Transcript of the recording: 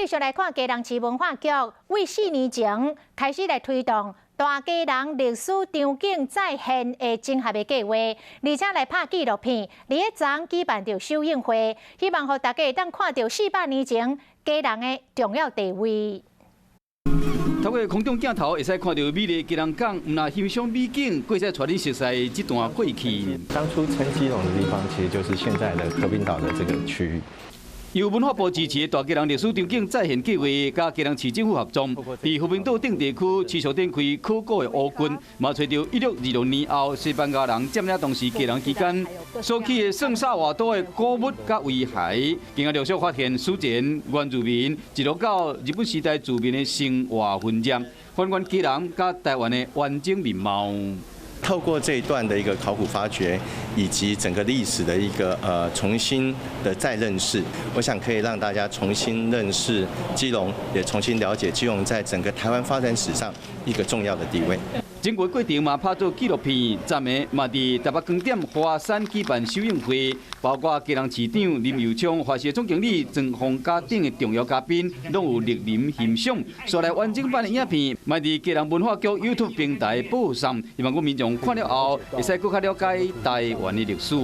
繼續來看基隆市文化局，為4年前開始來推動大基隆歷史場景再現的整合的計劃，而且來拍紀錄片，佇咧昨舉辦著首映會，希望予大家會當看著400年前基隆的重要地位。透過空中鏡頭，會使看著美麗基隆港，毋但欣賞美景，閣會使帶你熟悉這段過去。當初稱基隆的地方，其實就是現在的和平島的這個區域。由文化部支持的大基隆歷史場景再現計劃，佮基隆市政府合作，佇和平島頂地區持續展開考古的挖掘，嘛揣著1626年後西班牙人佔領當時基隆期間所起的聖薩瓦多的古物佮遺骸，更加陸續發現史前原住民，一路到日本時代住民的生活痕跡，還原基隆佮台灣的完整面貌。透過這一段的一個考古發掘，以及整個歷史的一個重新的再認識，我想可以讓大家重新認識基隆，也重新了解基隆在整個台灣發展史上一個重要的地位。整個過程嘛拍做紀錄片，昨暝嘛佇台北光點華山舉辦首映會，包括基隆市長林右昌、華視總經理莊豐嘉等的重要嘉賓，攏有蒞臨欣賞。煞來完整版的影片，嘛佇基隆文化局 YouTube 平台播送，希望阮民眾看了後，會使閣較了解台灣的歷史。